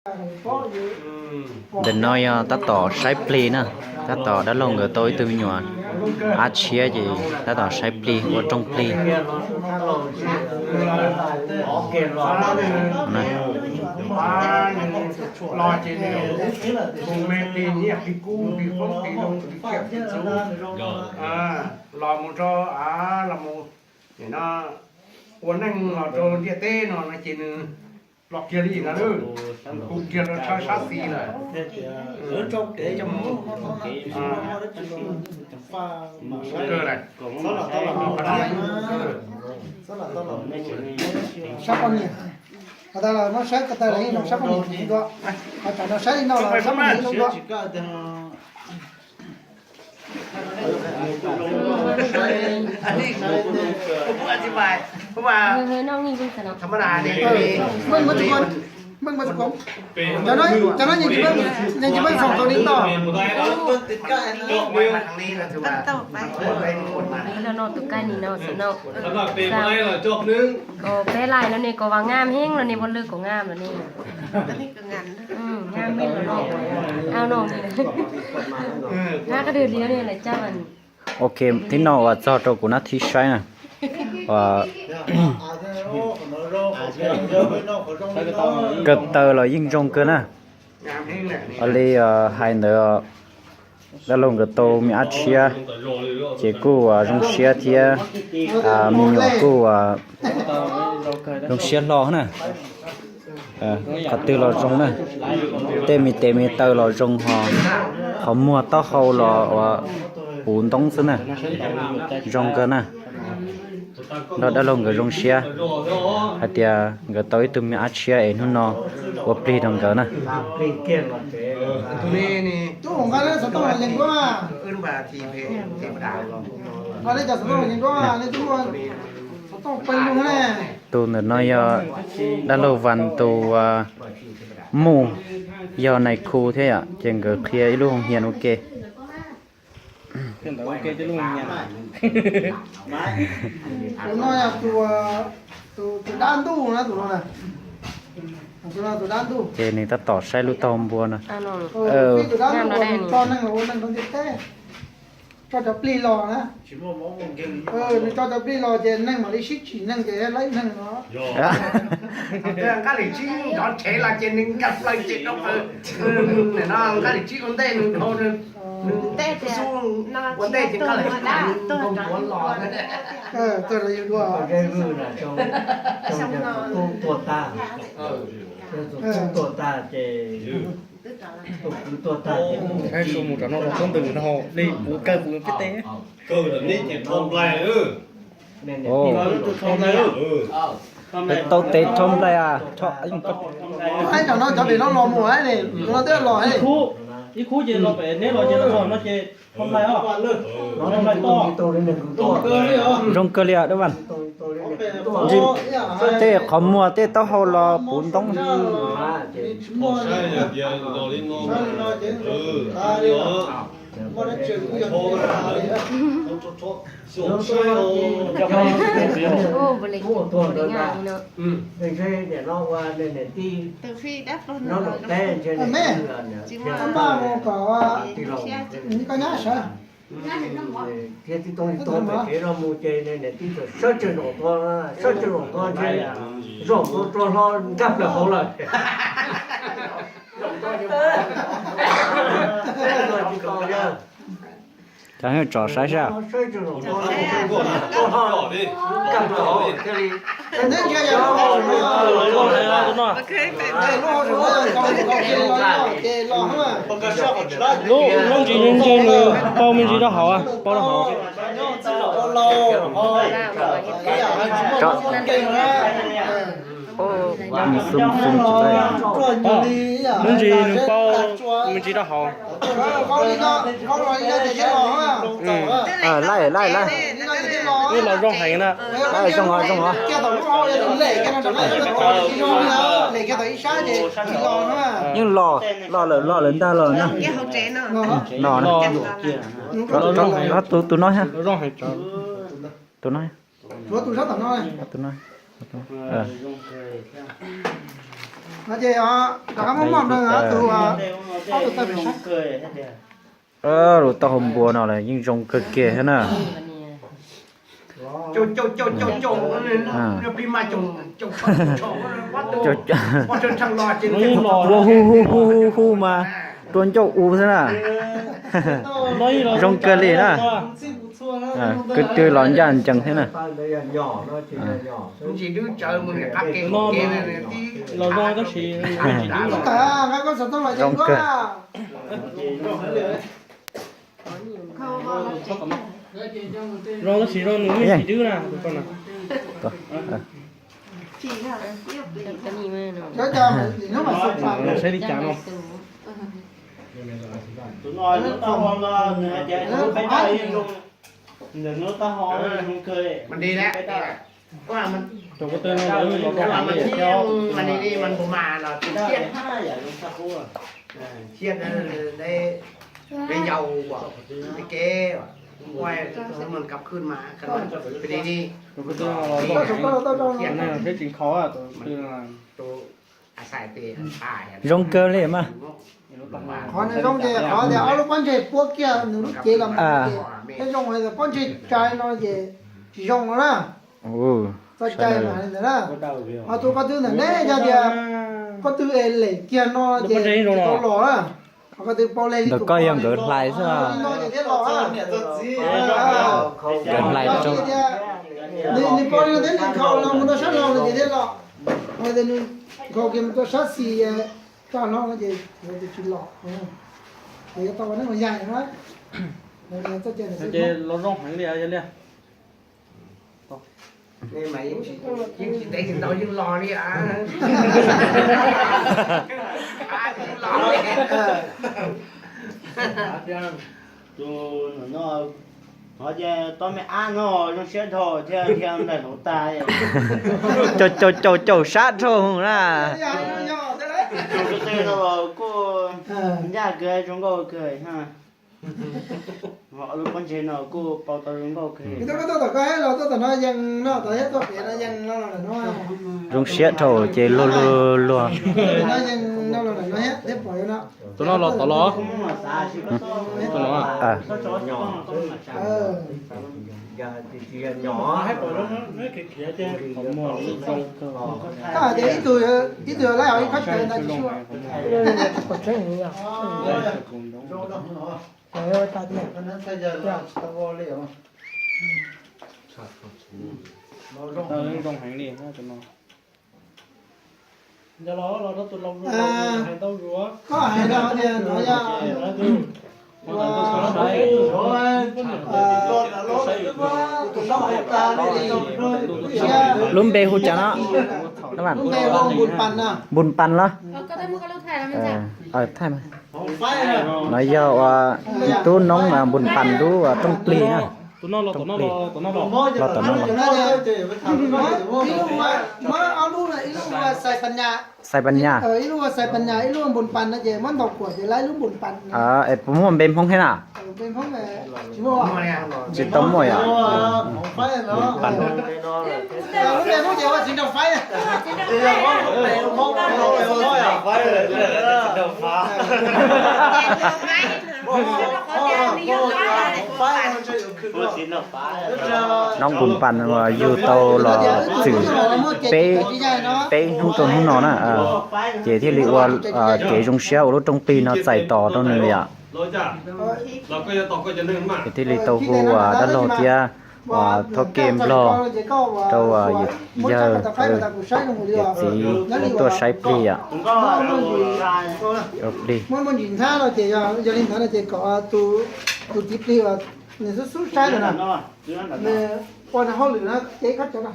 Ntawm no yog tab tom saib plig na, tab tom dab laug nkawd tau ib tug me nyuam ab tshiab ces tab tom saib plig ua rooj plig. Los mus rau, los mus, no, ua neej los rau ntiaj teb no no ces nws los kiag li no, hu kiag rau sab xis lawm. Sab poj niam, ko taw los muab saib ko taw los yeej zoo sab poj niam zoo dua, ho tsam no saib li no los sab poj niam zoo dua. Cov no yeej tsis pheej, yeej tsis pheej xoom tau li ntawd. No no tus kab ni no xwb no. Peb lais no ne, koj vas ngam heev los ne, ua lwj koj ngam los ne. Ngam heev los ne. Au no ne. Hab koj dhwg li ne lawv caj. Ok, thib no uas txog rau kuv nab thib saib na. Ko taw los yeej zoo kawg na. Ua li hais ntawd, dab laug nkawd tau me ab tshiab, ces kuj zoo siab thiab, me nyuam kuj zoo siab hlo na. Qhov twg los zoo na, tej me tes me taw los zoo ho, qhov muag taub hau los puv ntoob xwb na, zoo kawg na. Nrog dab laug nkawd zoo siab hais tias nkawd tau ib tug me ab tshiab es hnub no ua plig rau nkawd na. Tus ntawm no yog dab laug Vas tus muj, yog nais khu thiab yom, ces nkawd qhia ib lub hoo hias ua ke. Tus no yog tus dab ntuj na, tus no na. Tus no tus dab ntuj. Ces nws tab tom saib lub taub hau npua no. Tus dab ntuj uas nws tso neeg los ua neeg rau ntiaj teb, tso cov plig los na. Nws tso cov plig los ces neeg mam li sib tsim neeg ces laib neeg no. Nqaj lim tsib nrov rhev los ces nws nkag plaws ces rau plaws. No nqaj lim tsib ua ntej nws dhau, nws ua ntej ces nqaj lim tsib nkaug npuav los. Tug tuag tag, tug tuag tag ces, tug kwv tuag tag ces, mus rau no rau txhob ntws no li puv kawg puv peb teb. Tau tes rho nplaig a. Aib, tam no cov pem no los mus ne, tus no twb los. Ib khub ces los pem neb los ces los no ces rho nplaig os. Zoo kawg li os Dab Vaj. Tej qhov muag tej taub hau los puv ntoob. Tus fij dab laug no los ntshe nws twb los, koj nyab sawv. Thiab tib toob tib toob pem kev no mus ces niam tij txawm sawv tsees zaum tuaj, sawv tsees zaum tuaj ntshe zaum tuaj rau hlo nkag plaws hauv lawm. Tsis tau yog. Cov tsom saib seb. Sawv tsees zaum tuaj, nkag plaws hauv thiaj li. Lub hnub ntsis ntse nws paub me ntsis rau hauv, paub rau hauv. Hnub ntsis nws paub me ntsis rau hauv. Laij laij laij. Wb los zoo heev na. Zoo os zoo os. Yeej los, los lawm los lawm ntag los na. No, tus, tus no, tus no, tus no. No ces rov qab muab moj nrog tus, ob tug tawg pem saib. Lub taub hau npua no los yeej zoo kawg kiag thiab na. Ua hu hu hu hu hu mas rua ncauj u xwb na. Zoo kawg li na. Kwv tw los ncaj ncees thiab na. Zoo kawg. Zoo tab sis zoo nws yeej tsis dwb na. Saib li cas no. Tus no lub taub hau no nws hais tias lub peb tawg yeej zoo, ntawm lub taub hau zoo kawg li. Mas li lawm, tus ko tw no lawv los rau hais li thiab. Mas li li mas npus mas los tus thiaj, thiaj, peb yau, peb kev, ua, mus kab khwj mas, li li. Tus ko tw no los rau hais li thiab tsis nkhaus tus ko tw no. Zoo kawg li mas. Qhov nws zoo ces qhov tias ob lub pob ntseg puab kiag nws lub cev los mus ces thiaj zoo, yog pob ntseg tsai no ces tsis zoo no na. Txog cai mas li ntawd na. Ho tus ko tw ntawm neb yog tias ko tw es lem kiag no ces tsis tau los na. Ho ko tw pau le li tus ko yog nkawd hlais xwb. Li no ces thiaj los na. Nkawd hlais rau. Nws pau li no thiab nws nkhaus los mus rau sab laug no ces thiaj los. Ho tias nws nkhaus kiag mus rau sab xis, rau hlo no ces tsis los. Ces yuav tau ua neeb ua yaig na. Ces los zoo heev li yog li. Yeej tsis tev tsis ntau yeej los li. Tus no, qhov tias tau me ab no zoo siab dhau thiab thiab nplaim hauv tas. Caum caum caum sab dhau na. Tus ko tw no los kuj ncaj kawg zoo nkauj kawg. Ho lub pob ntseg no kuj pau tau zoo nkauj kawg. Koj tuaj tom koj los tuaj tom no yees no, tom thiab tuaj pem no yees no los no. Zoo siab dhau ces luag luag luag. No yees no los no thiab pom no. Tus no los tom los. Tus no. Koj hais tias ib tug, ib tug laib ib khob cawv ntawd tsis suav. Zoo heev li tus no. Koj hais no tias no yog lub npe hu cas no? Lub npe hu Npus Pas no. Npus Pas los? Thaij mas. No yog ua tub noob Npus Pas lub rooj plig na. Rooj plig. Los tom no los. Muab ob lub, ib lub ua Xais Pas Nyas, ib lub ua Xais Pas Nyas, ib lub ua Npus Pas no ces muab ntaus kuam ces lawv ib lub Npus Pas no. Puas muaj npe Hmoob thiab na? Tsis tau muaj yom. Lub npe Hmoob ces ua Txiv Nraug Faib. Noob Npus Pas uas yug tau los txwm peb, peb hnub rau hnub no na, ces thiaj li ua kev zoo siab ua lub rooj plig no txais tos rau nws yom. Ces thiaj li tau hu dab laug thiab thab ke Nplog rau yawg, yawg txiv tuaj saib plig yom. Plig. Muaj ntsis nthab no ces yog li ntawd no ces kom tus txiv plig uas nws xub xub saib ntawd na, nws ua nws hauj lwm no ces ib khob cawv no.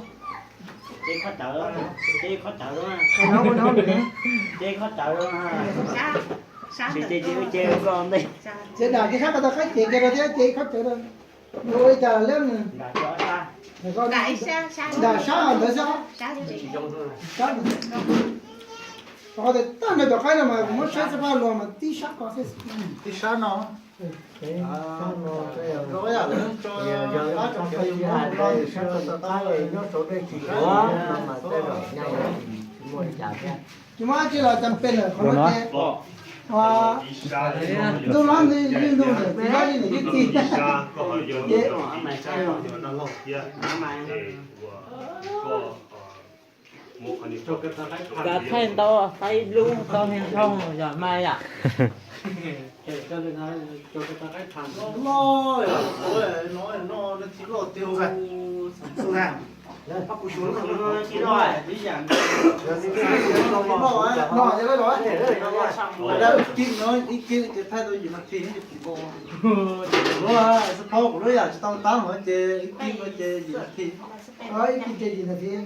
Ces dam kiag sab ko taw qab cev kiag rau thiab ces ib khob cawv rau. Nws ua li cas liab nws? Dam sab ntawd xwb. Sab, tag nrho cov qaib no mas kuv muab saib txog paj luas mas tib sab ko xwb. Tib sab no. Nyob saum dej tsis yuav no mas tej zaum nyaj tsis muaj li cas thiab. Tsis muaj dab tsi los cam pes lawm qhov no ces ntuj hlob ntuj yug ntuj ntawm txiv hlob li ntawm yug txiv. Ces kav thaij ntau qaib lub tau hee thooj yog mas yom. Kuv lub yam tsis tau tab no ces ib kib no ces yim nas this. Ib kib ces yim nas this.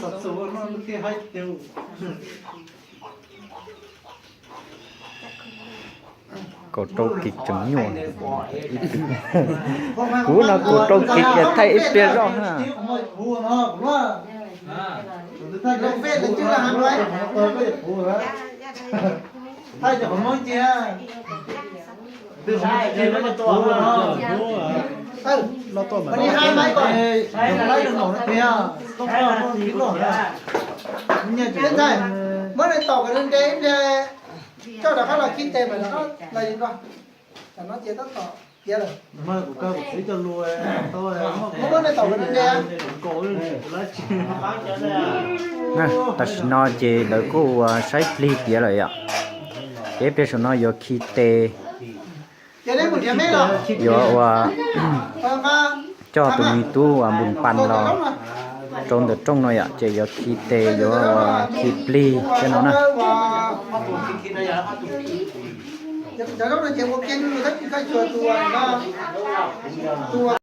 Xav txog no lub kib haib tiag. Kaum rau kis tseem nyuaj. Kuv no kaum rau kis ces thaij ib pliag zoj na. Thaij cov qhov Hmoob cia. Ntxhais, muab nws tom kom nws nres ib pliag, coj rov qab los khi tes mas rov qab los yim ko. Tam no ces tab tom tiav lawm. Muab nws tom kom nws nres. Tam sim no ces lawv kuj ua saib plig tiav lawm yom. Ces ib pliag saum no yuav khi tes, yuav ua coj tus me tub uas npus pas los rau ntawm rooj no yom, ces yuav khi tes, yuav ua khi plig thiab no na.